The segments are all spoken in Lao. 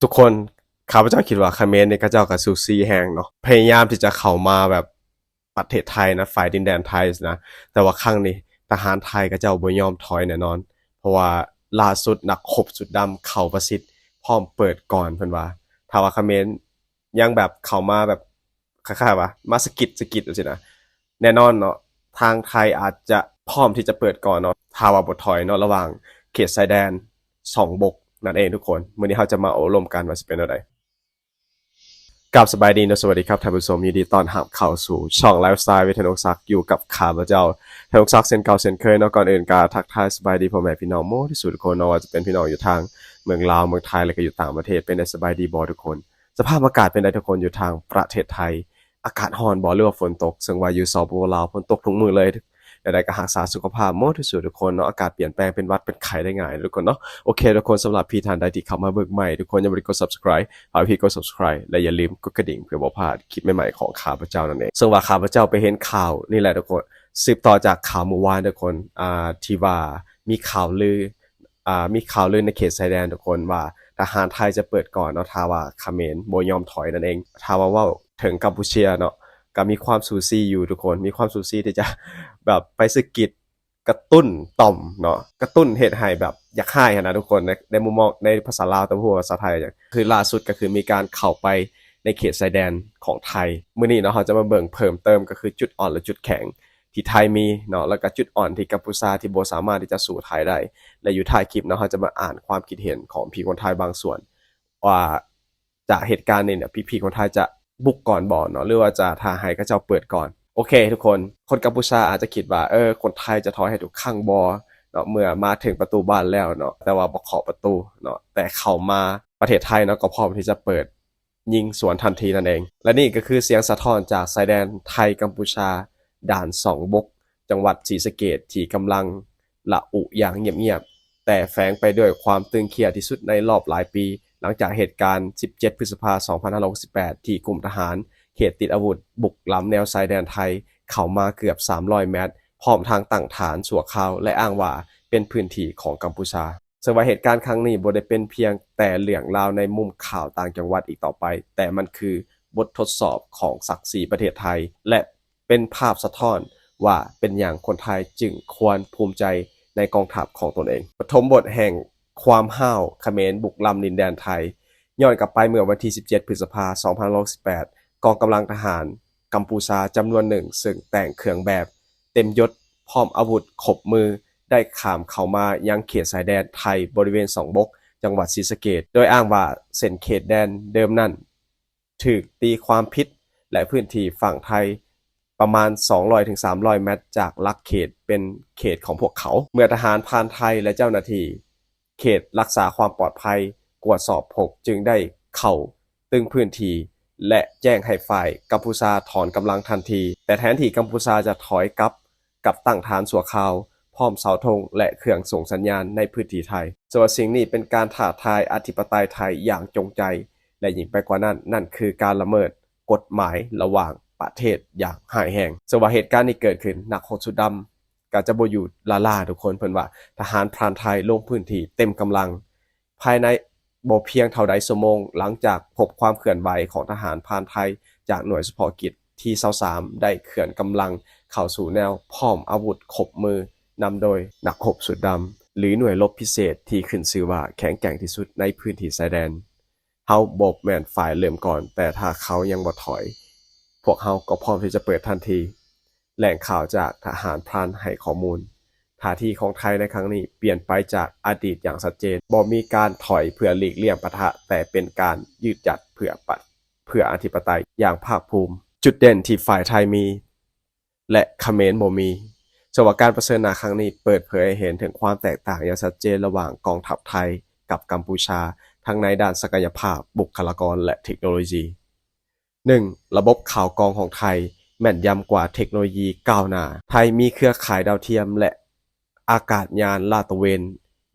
ທຸກຄົນ ຂ້າພະເຈົ້າຄິດວ່າຂະເໝນນີ້ ເຂົາເຈົ້າກໍສູ້ຊີແຮງເນາະ ພະຍາຍາມທີ່ຈະເຂົ້າມາແບບປະເທດໄທນະ ຝ່າຍດິນແດນໄທນະ ແຕ່ວ່າຄັ້ງນີ້ທະຫານໄທເຂົາເຈົ້າບໍ່ຍອມຖອຍແນ່ນອນ ເພາະວ່າລ່າສຸດນັກຮົບຊຸດດຳເຂົ້າປະຊິດ ພ້ອມເປີດກ່ອນເພິ່ນວ່າ ຖ້າວ່າຂະເໝນຍັງແບບເຂົ້າມາແບບ ຄ້າຍໆວ່າມາສະກິດ ສະກິດຈັ່ງຊີ້ນະ ແນ່ນອນເນາະ ທາງໄທອາດຈະພ້ອມທີ່ຈະເປີດກ່ອນເນາະ ຖ້າວ່າບໍ່ຖອຍເນາະ ລະຫວ່າງເຂດຊາຍແດນສອງບົກນັ້ນເອງທຸກຄົນ. ມື້ນີ້ເຮົາຈະມາໂອ້ລົມກັນວ່າຊິເປັນແນວໃດ. ກາບສະບາຍດີເນາະ ສະຫວັດດີຄັບທ່ານຜູ້ຊົມ ຍິນດີຕ້ອນຮັບເຂົ້າສູ່ຊ່ອງໄລຟ໌ສະໄຕລ໌ with ທະນົງສັກ ຢູ່ກັບຂ້າພະເຈົ້າ ທະນົງສັກ ເຊັ່ນເກົ່າເຊັ່ນເຄີຍເນາະ. ກ່ອນອື່ນກະທັກທາຍສະບາຍດີພໍ່ແມ່ພີ່ນ້ອງໝົດທຸກຜູ້ທຸກຄົນເນາະ ວ່າຈະເປັນພີ່ນ້ອງຢູ່ທາງເມືອງລາວ ເມືອງໄທ ແລະກະຢູ່ຕ່າງປະເທດ ເປັນໄດ ສະບາຍດີບໍ່ທຸກຄົນ? ສະພາບອາກາດເປັນໃດທຸກຄົນ ຢູ່ທາງປະເທດໄທ ອາກາດຮ້ອນບໍ່ ຫຼືວ່າຝົນຕົກ? ເຊິ່ງວ່າຢູ່ ສປປ ລາວ ຝົນຕົກທຸກມື້ເລີຍ. ແນວໃດກໍຮັກສາສຸຂະພາບໝົດທຸກຜູ້ທຸກຄົນເນາະ ອາກາດປ່ຽນແປງເປັນຫວັດເປັນໄຂ້ໄດ້ງ່າຍທຸກຄົນເນາະ. ໂອເຄ ທຸກຄົນ ສຳລັບທີ່ທ່ານໃດທີ່ເຂົ້າມາເບິ່ງໃໝ່ ທຸກຄົນຢ່າລືມກົດ Subscribe ຝາກພີ່ກົດ Subscribe ແລະຢ່າລືມກົດກະດິ່ງເພື່ອບໍ່ພາດຄລິບໃໝ່ໆຂອງຂ້າພະເຈົ້ານັ້ນເອງ. ເຊິ່ງວ່າຂ້າພະເຈົ້າໄປເຫັນຂ່າວນີ້ແຫຼະທຸກຄົນ ສືບຕໍ່ຈາກຂ່າວມື້ວານທຸກຄົນ ອ່າ ທີ່ວ່າມີຂ່າວລື ອ່າ ມີຂ່າວລືໃນເຂດຊາຍແດນທຸກຄົນວ່າ ທະຫານໄທຈະເປີດກ່ອນເນາະ ຖ້າວ່າຂະເໝນບໍ່ຍອມຖອຍນັ້ນເອງ. ຖ້າວ່າເວົ້າເຖິງກຳປູເຈຍເນາະ ກໍມີຄວາມສູສີຢູ່ທຸກຄົນ ມີຄວາມສູສີທີ່ຈະແບບໄປສະກິດກະຕຸ້ນຕ່ອມເນາະ ກະຕຸ້ນເຮັດໃຫ້ແບບຢາກຮ້າຍຫັ້ນນະທຸກຄົນ ໃນ ໃນມຸມມອງ ໃນພາສາລາວ ແຕ່ບໍ່ຮູ້ວ່າພາສາໄທຫຍັງ. ຄືລ່າສຸດກໍຄືມີການເຂົ້າໄປໃນເຂດຊາຍແດນຂອງໄທ. ມື້ນີ້ເນາະ ເຮົາຈະມາເບິ່ງເພີ່ມເຕີມ ກໍຄືຈຸດອ່ອນ ແລະ ຈຸດແຂງ ທີ່ໄທມີເນາະ ແລ້ວກໍຈຸດອ່ອນທີ່ກັມພູຊາທີ່ບໍ່ສາມາດທີ່ຈະສູ້ໄທໄດ້ ແລະ ຢູ່ທ້າຍຄລິບເນາະ ເຮົາຈະມາອ່ານຄວາມຄິດເຫັນຂອງພີ່ໆຄົນໄທບາງສ່ວນ ວ່າຈາກເຫດການນີ້ເນຍ ພີ່ໆຄົນໄທຈະບຸກກ່ອນບໍ່ເນາະ ຫຼືວ່າຈະຖ້າໃຫ້ເຂົາເຈົ້າເປີດກ່ອນ? ໂອເຄທຸກຄົນ ຄົນກັມພູຊາອາດຈະຄິດວ່າ ເອີ ຄົນໄທຈະຖອຍໃຫ້ທຸກຄັ້ງບໍ່ເນາະ ເມື່ອມາເຖິງປະຕູບ້ານແລ້ວເນາະ ແຕ່ວ່າບໍ່ເຄາະປະຕູເນາະ ແຕ່ເຂົ້າມາປະເທດໄທເນາະ ກໍພ້ອມທີ່ຈະເປີດ ຍິງສວນທັນທີນັ້ນເອງ. ແລະ ນີ້ກໍຄືສຽງສະທ້ອນຈາກຊາຍແດນໄທ-ກັມພູຊາ ດ່ານສອງບົກ ຈັງຫວັດສີສະເກດ ທີ່ກຳລັງລະອຸຢ່າງງຽບໆ ແຕ່ແຝງໄປດ້ວຍຄວາມຕຶງເຄຍທີ່ສຸດໃນລອບຫຼາຍປີ ຫຼັງຈາກເຫດການສິບເຈັດ ພຶດສະພາ ສອງພັນຫ້າຮ້ອຍຫົກສິບແປດ ທີ່ກຸ່ມທະຫານເຂດຕິດອາວຸດບຸກລ້ຳແນວຊາຍແດນໄທເຂົ້າມາເກືອບສາມຮ້ອຍແມັດ ພ້ອມທັງຕັ້ງຖານຊົ່ວຄາວ ແລະ ອ້າງວ່າເປັນພື້ນທີ່ຂອງກັມພູຊາ. ເຊິ່ງວ່າເຫດການຄັ້ງນີ້ບໍ່ໄດ້ເປັນພຽງແຕ່ເລື່ອງລາວໃນມຸມຂ່າວຕ່າງຈັງຫວັດອີກຕໍ່ໄປ, ແຕ່ມັນຄືບົດທົດສອບຂອງສັກສີປະເທດໄທ ແລະ ເປັນພາບສະທ້ອນວ່າເປັນຫຍັງຄົນໄທຈຶ່ງຄວນພູມໃຈໃນກອງທັບຂອງຕົນເອງ. ປະຖົມບົດແຫ່ງຄວາມຮ້າວຂະເໝນບຸກລ້ຳດິນແດນໄທ. ຍ້ອນກັບໄປເມື່ອວັນທີສິບເຈັດ ພຶດສະພາ ສອງພັນຫ້າຮ້ອຍຫົກສິບແປດ ກອງກຳລັງທະຫານ ກຳພູຊາຈຳນວນໜຶ່ງ ເຊິ່ງແຕ່ງເຄື່ອງແບບເຕັມຍົດ ພ້ອມອາວຸດຄົບມື ໄດ້ຂ້າມເຂົ້າມາຍັງເຂດຊາຍແດນໄທ ບໍລິເວນສອງບົກ ຈັງຫວັດສີສະເກດ ໂດຍອ້າງວ່າເສັ້ນເຂດແດນເດີມນັ້ນຖືກຕີຄວາມຜິດ ແລະ ພື້ນທີ່ຝັ່ງໄທປະມານສອງຮ້ອຍເຖິງສາມຮ້ອຍແມັດຈາກຫຼັກເຂດເປັນເຂດຂອງພວກເຂົາ. ເມື່ອທະຫານພານໄທ ແລະ ເຈົ້າໜ້າທີ່ເຂດລັກສາຄວາມປອດໄພກວດສອບພົບ ຈຶ່ງໄດ້ເຂົ້າ ຕຶງພື້ນທີ່ ແລະ ແຈ້ງໃຫ້ຝ່າຍກຳພູຊາຖອນກຳລັງທັນທີ, ແຕ່ແທນທີ່ກຳພູຊາຈະຖອຍກັບ ກັບຕັ້ງຖານຊົ່ວຄາວ ພ້ອມເສົາທຸງ ແລະ ເຄື່ອງສົ່ງສັນຍານໃນພື້ນທີ່ໄທ. ເຊິ່ງວ່າສິ່ງນີ້ເປັນການທ້າທາຍອະທິປະໄຕໄທຢ່າງຈົງໃຈ ແລະ ຍິ່ງໄປກວ່ານັ້ນ, ນັ້ນຄືການລະເມີດກົດໝາຍລະຫວ່າງປະເທດຢ່າງຮ້າຍແຮງ. ເຊິ່ງວ່າເຫດການນີ້ເກີດຂຶ້ນ, ນັກຮົບຊຸດດຳ ກໍຈະບໍ່ຢູ່ລ້າໆທຸກຄົນ, ເພິ່ນວ່າທະຫານພຣານໄທລົງພື້ນທີ່ເຕັມກຳລັງ ພາຍໃນບໍ່ພຽງເທົ່າໃດຊົ່ວໂມງ ຫຼັງຈາກພົບຄວາມເຄື່ອນໄຫວຂອງທະຫານພຣານໄທຈາກໜ່ວຍສະເພາະກິດທີຊາວສາມ ໄດ້ເຄື່ອນກຳລັງເຂົ້າສູ່ແນວ ພ້ອມອາວຸດຄົບມື ນຳໂດຍນັກຮົບຊຸດດຳ ຫຼື ໜ່ວຍລົບພິເສດທີ່ຂຶ້ນຊື່ວ່າແຂງແກ່ງທີ່ສຸດໃນພື້ນທີ່ຊາຍແດນ. ເຮົາບໍ່ແມ່ນຝ່າຍເລີ່ມກ່ອນ, ແຕ່ຖ້າເຂົາຍັງບໍ່ຖອຍ, ພວກເຮົາກໍພ້ອມທີ່ຈະເປີດທັນທີ. ແຫຼ່ງຂ່າວຈາກທະຫານພຣານໃຫ້ຂໍ້ມູນ, ທ່າທີຂອງໄທໃນຄັ້ງນີ້ປ່ຽນໄປຈາກອະດີດຢ່າງຊັດເຈນ. ບໍ່ມີການຖອຍເພື່ອຫຼີກລ່ຽງປະທະ, ແຕ່ເປັນການຢືດຢັດເພື່ອປະ ເພື່ອອະທິປະໄຕຢ່າງພາກພູມ. ຈຸດເດັ່ນທີ່ຝ່າຍໄທມີ ແລະ ຂະເໝນບໍ່ມີ. ເຊິ່ງວ່າການປະເຊີນໜ້າຄັ້ງນີ້ເປີດເຜີຍໃຫ້ເຫັນເຖິງຄວາມແຕກຕ່າງຢ່າງຊັດເຈນລະຫວ່າງກອງທັບໄທກັບກຳພູຊາ, ທັງໃນດ້ານສັກກະຍະພາບ, ບຸກຄະລາກອນ ແລະ ເທັກໂນໂລຢີ. ໜຶ່ງ, ລະບົບຂ່າວກອງຂອງໄທແມ່ນຢຳກວ່າເທັກໂນໂລຢີກ້າວໜ້າ. ໄທມີເຄືອຂ່າຍດາວທຽມ ແລະ ອາກາດຍານລາດຕະເວນ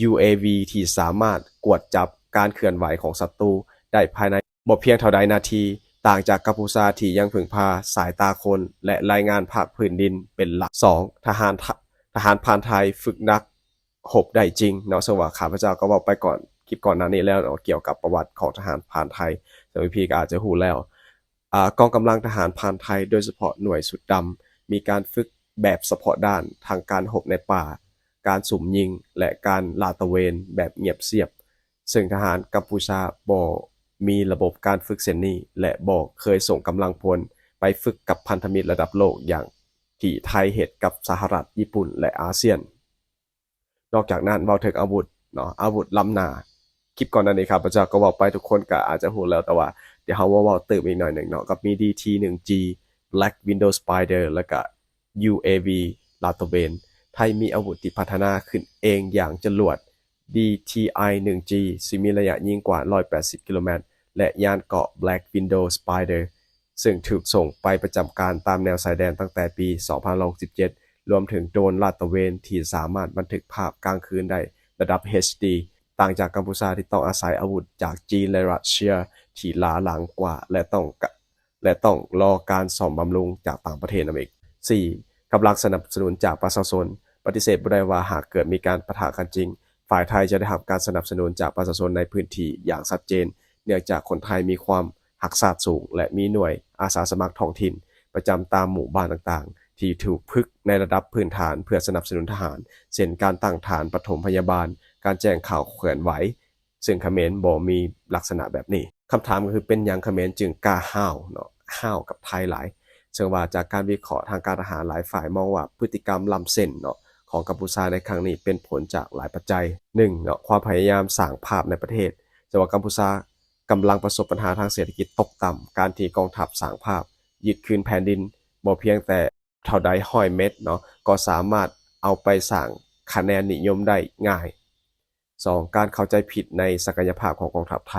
ຢູເອວີ ທີ່ສາມາດກວດຈັບການເຄື່ອນໄຫວຂອງສັດຕູໄດ້ພາຍໃນບໍ່ພຽງເທົ່າໃດນາທີ, ຕ່າງຈາກກຳພູຊາທີ່ຍັງເພິ່ງພາສາຍຕາຄົນ ແລະ ລາຍງານພາກພື້ນດິນເປັນຫຼັກ. ສອງ, ທະຫານ ທະຫານພຣານໄທຝຶກໜັກ ຮົບໄດ້ຈິງເນາະ, ເຊິ່ງວ່າຂ້າພະເຈົ້າກໍເວົ້າໄປກ່ອນ ຄລິບກ່ອນໜ້ານີ້ແລ້ວເນາະ ກ່ຽວກັບປະຫວັດຂອງທະຫານພານໄທ ເຊິ່ງພີ່ໆກໍອາດຈະຮູ້ແລ້ວ. ອາ ກອງກຳລັງທະຫານພານໄທ ໂດຍສະເພາະໜ່ວຍຊຸດດຳ ມີການຝຶກແບບສະເພາະດ້ານ ທັງການຮົບໃນປ່າ, ການສຸ່ມຍິງ ແລະ ການລາດຕະເວນແບບງຽບສຽບ, ເຊິ່ງທະຫານກຳປູຊາບໍ່ມີລະບົບການຝຶກເຊັ່ນນີ້ ແລະ ບໍ່ເຄີຍສົ່ງກຳລັງພົນໄປຝຶກກັບພັນທະມິດລະດັບໂລກ ຢ່າງທີ່ໄທເຮັດກັບສະຫະລັດ, ຍີ່ປຸ່ນ ແລະ ອາຊຽນ. ນອກຈາກນັ້ນ ເວົ້າເຖິງອາວຸດເນາະ, ອາວຸດລ້ຳໜ້າ ຄລິບກ່ອນໜ້ານີ້ຂ້າພະເຈົ້າກໍເວົ້າໄປ ທຸກຄົນກໍອາດຈະຮູ້ແລ້ວ, ແຕ່ວ່າດຽວເຮົາມາເວົ້າຕື່ມອີກໜ້ອຍໜຶ່ງເນາະ, ກໍມີ ດີທີໜຶ່ງຈີ Black Widow Spider ແລ້ວກໍ ຢູເອວີ ລາດຕະເວນ. ໄທມີອາວຸດທີ່ພັດທະນາຂຶ້ນເອງຢ່າງຈະຫຼວດ ດີທີໄອໜຶ່ງຈີ ຊຶ່ງມີໄລຍະຍິງກວ່າຮ້ອຍແປດສິບກິໂລແມັດ ແລະ ຍານເກາະ Black Widow Spider ເຊິ່ງຖືກສົ່ງໄປປະຈຳການຕາມແນວຊາຍແດນຕັ້ງແຕ່ປີສອງພັນຫ້າຮ້ອຍຫົກສິບເຈັດ ລວມເຖິງໂດຣນລາດຕະເວນທີ່ສາມາດບັນທຶກພາບກາງຄືນໄດ້ລະດັບເອັດດີ ຕ່າງຈາກກຳປູຊາທີ່ຕ້ອງອາໄສອາວຸດຈາກຈີນ ແລະ ຣັດເຊຍທີ່ລ້າຫຼັງກວ່າ ແລະ ຕ້ອງ ແລະ ຕ້ອງລໍການສ້ອມບຳລຸງຈາກຕ່າງປະເທດນຳອີກ. ສີ່, ກຳລັງສະໜັບສະໜູນຈາກປະຊາຊົນ. ປະຕິເສດບໍ່ໄດ້ວ່າຫາກເກີດມີການປະທະກັນຈິງ, ຝ່າຍໄທຈະໄດ້ຮັບການສະໜັບສະໜູນຈາກປະຊາຊົນໃນພື້ນທີ່ຢ່າງຊັດເຈນ, ເນື່ອງຈາກຄົນໄທມີຄວາມຮັກຊາດສູງ ແລະ ມີໜ່ວຍອາສາສະໝັກທ້ອງຖິ່ນປະຈຳຕາມໝູ່ບ້ານຕ່າງໆ ທີ່ຖືກຝຶກໃນລະດັບພື້ນຖານເພື່ອສະໜັບສະໜູນທະຫານ, ເຊັ່ນ ການຕັ້ງຖານປະຖົມພະຍາບານ, ການແຈ້ງຂ່າວເຄື່ອນໄຫວ, ເຊິ່ງຂະເໝນບໍ່ມີລັກສະນະແບບນີ້. ຄຳຖາມກໍຄື ເປັນຫຍັງຂະເໝນຈຶ່ງກ້າຮ້າວເນາະ, ຮ້າວກັບໄທຫຼາຍ? ເຊິ່ງວ່າຈາກການວິເຄາະທາງການທະຫານ, ຫຼາຍຝ່າຍມອງວ່າພຶດຕິກຳລ້ຳເສັ້ນເນາະ ຂອງກຳປູຊາໃນຄັ້ງນີ້ເປັນຜົນຈາກຫຼາຍປັດໄຈ. ໜຶ່ງເນາະ, ຄວາມພະຍາຍາມສ້າງພາບໃນປະເທດ. ເຊິ່ງວ່າກຳປູຊາກຳລັງປະສົບບັນຫາທາງເສດຖະກິດຕົກຕ່ຳ, ການທີ່ກອງທັບສ້າງພາບຍຶດຄືນແຜ່ນດິນ ບໍ່ພຽງແຕ່ເທົ່າໃດຮ້ອຍເມັດເນາະ, ກໍສາມາດເອົາໄປສ້າງຄະແນນນິຍົມໄດ້ງ່າຍ. ສອງ, ການເຂົ້າໃຈຜິດໃນສັກກະຍະພາບຂອງກອງທັບໄທ,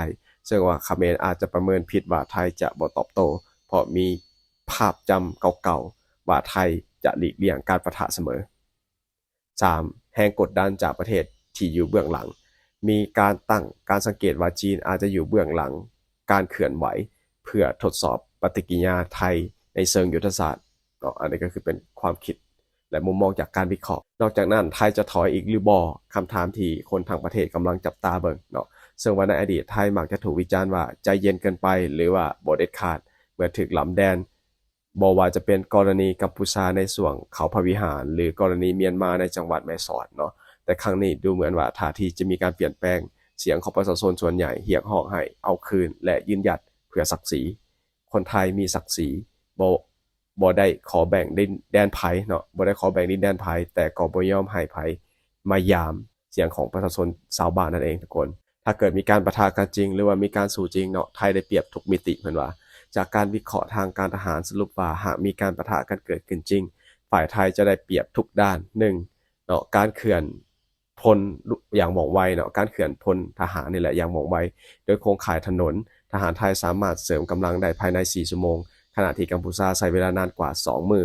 ເຊິ່ງວ່າຂະເໝນອາດຈະປະເມີນຜິດວ່າໄທຈະບໍ່ຕອບໂຕ້ ເພາະມີພາບຈຳເກົ່າໆວ່າໄທຈະຫຼີກລ່ຽງການປະທະສະເໝີ. ສາມ, ແຮງກົດດັນຈາກປະເທດທີ່ຢູ່ເບື້ອງຫຼັງ. ມີການຕັ້ງການສັງເກດວ່າຈີນອາດຈະຢູ່ເບື້ອງຫຼັງການເຄື່ອນໄຫວ ເພື່ອທົດສອບປະຕິກິລິຍາໄທໃນເຊີງຍຸດທະສາດເນາະ. ອັນນີ້ກໍຄືເປັນຄວາມຄິດ ແລະ ມຸມມອງຈາກການວິເຄາະ. ນອກຈາກນັ້ນ ໄທຈະຖອຍອີກຫຼືບໍ່? ຄຳຖາມທີ່ຄົນທັງປະເທດກຳລັງຈັບຕາເບິ່ງເນາະ, ເຊິ່ງວ່າໃນອະດີດໄທມັກຈະຖືກວິຈານວ່າໃຈເຢັນເກີນໄປ ຫຼືວ່າບໍ່ເດັດຂາດເມື່ອຖືກລ້ຳແດນ, ບໍ່ວ່າຈະເປັນກໍລະນີກຳປູຊາໃນຊ່ວງເຂົາພະວິຫານ ຫຼື ກໍລະນີມຽນມາໃນຈັງຫວັດແມ່ສອດເນາະ. ແຕ່ຄັ້ງນີ້ດູເໝືອນວ່າທ່າທີຈະມີການປ່ຽນແປງ, ສຽງຂອງປະຊາຊົນສ່ວນໃຫຍ່ຮຽກຮ້ອງໃຫ້ເອົາຄືນ ແລະ ຢືນຢັດເພື່ອສັກສີ. ຄົນໄທມີສັກສີ, ບໍ່ ບໍ່ໄດ້ຂໍແບ່ງດິນແດນໃຜເນາະ, ບໍ່ໄດ້ຂໍແບ່ງດິນແດນໃຜ, ແຕ່ກໍບໍ່ຍອມໃຫ້ໃຜມາຢາມສຽງຂອງປະຊາຊົນຊາວບ້ານນັ້ນເອງທຸກຄົນ. ຖ້າເກີດມີການປະທະກັນຈິງ ຫຼືວ່າມີການສູ້ຈິງເນາະ, ໄທໄດ້ປຽບທຸກມິຕິ ເພິ່ນວ່າ. ຈາກການວິເຄາະທາງການທະຫານສະຫຼຸບວ່າ ຫາກມີການປະທະກັນເກີດຂຶ້ນຈິງ, ຝ່າຍໄທຈະໄດ້ປຽບທຸກດ້ານ. ໜຶ່ງເນາະ, ການເຄື່ອນ ພົນຢ່າງວ່ອງໄວເນາະ, ການເຄື່ອນພົນທະຫານນີ້ແຫຼະຢ່າງວ່ອງໄວ. ໂດຍໂຄງຂ່າຍຖະໜົນ, ທະຫານໄທສາມາດເສີມກຳລັງໄດ້ພາຍໃນສີ່ຊົ່ວໂມງ, ຂະນະທີ່ກຳປູຊາໃຊ້ເວລານານກວ່າສອງມື້.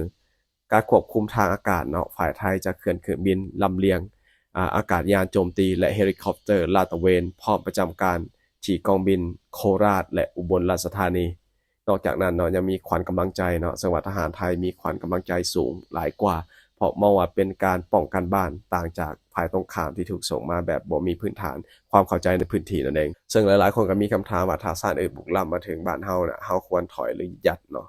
ການຄວບຄຸມທາງອາກາດເນາະ, ຝ່າຍໄທຈະເຄື່ອນເຄື່ອງບິນລຳລຽງ, ອາ, ອາກາດຍານໂຈມຕີ ແລະ ເຮລິຄອບເຕີລາດຕະເວນ ພ້ອມປະຈຳການທີ່ກອງບິນໂຄລາດ ແລະ ອຸບົນລາຊະທານີ. ນອກຈາກນັ້ນເນາະ ຍັງມີຂວັນກຳລັງໃຈເນາະ, ເຊິ່ງວ່າທະຫານໄທມີຂວັນກຳລັງໃຈສູງຫຼາຍກວ່າ ເພາະມອງວ່າເປັນການປ້ອງກັນບ້ານ, ຕ່າງຈາກຝ່າຍຕົງຂ້າມທີ່ຖືກສົ່ງມາແບບບໍ່ມີພື້ນຖານຄວາມເຂົ້າໃຈໃນພື້ນທີ່ນັ້ນເອງ. ເຊິ່ງຫຼາຍໆຄົນກໍມີຄຳຖາມວ່າ ຖ້າຊາດອື່ນບຸກລ້ຳມາເຖິງບ້ານເຮົານະ, ເຮົາຄວນຖອຍ ຫຼື ຍັດເນາະ?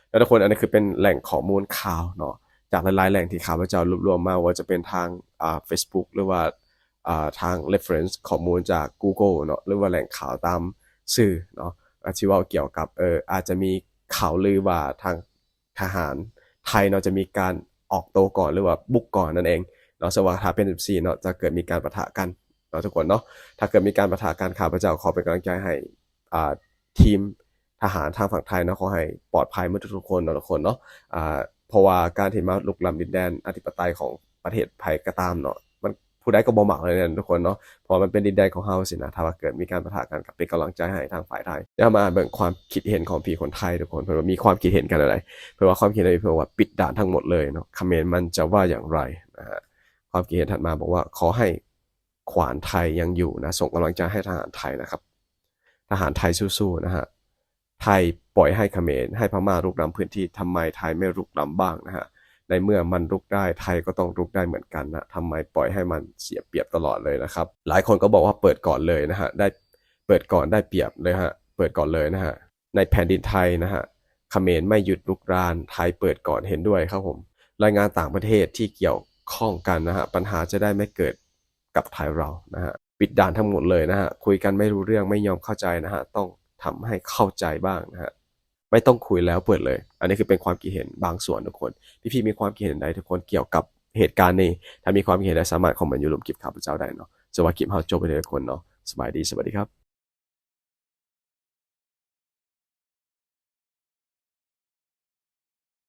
ແລ້ວທຸກຄົນ, ອັນນີ້ຄືເປັນແຫຼ່ງຂໍ້ມູນຂ່າວເນາະ, ຈາກຫຼາຍໆແຫຼ່ງທີ່ຂ້າພະເຈົ້າລວບລວມມາ, ບໍ່ວ່າຈະເປັນທາງ, ອາ, Facebook ຫຼືວ່າ, ອາ, ທາງ reference ຂໍ້ມູນຈາກ Google ເນາະ, ຫຼືວ່າແຫຼ່ງຂ່າວຕາມສື່ເນາະ, ອາດຊິເວົ້າກ່ຽວກັບ, ເອີ, ອາດຈະມີຂ່າວລືວ່າທາງ ທະຫານໄທເນາະ ຈະມີການອອກໂຕ້ກ່ອນ ຫຼືວ່າບຸກກ່ອນນັ້ນເອງເນາະ. ເຊິ່ງວ່າຖ້າເປັນຈັ່ງຊີ້ເນາະ ຈະເກີດມີການປະທະກັນເນາະທຸກຄົນເນາະ. ຖ້າເກີດມີການປະທະກັນ ຂ້າພະເຈົ້າຂໍເປັນກຳລັງໃຈໃຫ້ ອ່າ ທີມທະຫານທາງຝັ່ງໄທເນາະ ຂໍໃຫ້ປອດໄພໝົດທຸກໆຄົນເນາະ ທຸກຄົນເນາະ. ອ່າ ເພາະວ່າການທີ່ມາລຸກລ້ຳດິນແດນອະທິປະໄຕຂອງປະເທດໃຜກໍຕາມເນາະ ມັນ ຜູ້ໃດກໍບໍ່ມັກເລີຍນະທຸກຄົນເນາະ ເພາະວ່າມັນເປັນດິນແດນຂອງເຮົາຊີ້ນະ. ຖ້າວ່າເກີດມີການປະທະກັນ ກໍເປັນກຳລັງໃຈໃຫ້ທາງຝ່າຍໄທ. ດຽວເຮົາມາເບິ່ງຄວາມຄິດເຫັນຂອງພີ່ຄົນໄທທຸກຄົນ ເພິ່ນວ່າມີຄວາມຄິດເຫັນກັນແນວໃດ? ເພິ່ນວ່າຄວາມຄິດເຫັນເພິ່ນວ່າປິດດ່ານທັງໝົດເລີຍເນາະ ຄະເໝນມັນຈະວ່າຢ່າງไร? ນະຮະ. ຄວາມຄິດເຫັນຖັດມາບອກວ່າ ຂໍໃຫ້ຂວານໄທຍັງຢູ່ນະ ສົ່ງກຳລັງໃຈໃຫ້ທະຫານໄທນະຄັບ ທະຫານໄທສູ້ໆນະຮະ. ໄທປ່ອຍໃຫ້ຂະເໝນ ໃຫ້ພະມ້າລຸກລ້ຳພື້ນທີ່ ທຳໄມໄທໄມ່ລຸກລ້ຳບ້າງນະຮະ? ในเมื่อมันรุกได้ ไทยก็ต้องรุกได้เหมือนกันนะ ทำไมปล่อยให้มันเสียเปรียบตลอดเลยนะครับ หลายคนก็บอกว่าเปิดก่อนเลยนะฮะ ได้ เปิดก่อนได้เปรียบเลยฮะ เปิดก่อนเลยนะฮะ ในแผ่นดินไทยนะฮะ เขมรไม่หยุดรุกราน ไทยเปิดก่อน เห็นด้วยครับผม รายงานต่างประเทศที่เกี่ยวข้องกันนะฮะ ปัญหาจะได้ไม่เกิดกับไทยเรานะฮะ ปิดด่านทั้งหมดเลยนะฮะ คุยกันไม่รู้เรื่อง ไม่ยอมเข้าใจนะฮะ ต้องทำให้เข้าใจบ้างนะฮะ ไม่ต้องคุยแล้ว เปิดเลย อันนี้คือเป็นความคิดเห็นบางส่วนทุกคน พี่ๆ มีความคิดเห็นใดทุกคนเกี่ยวกับเหตุการณ์นี้ ถ้ามีความคิดเห็นใดสามารถคอมเมนต์อยู่หลุมคลิปข้าพเจ้าได้เนาะ สำหรับคลิปเฮาจบไปเลยทุกคนเนาะ สบายดี สวัสดีครับ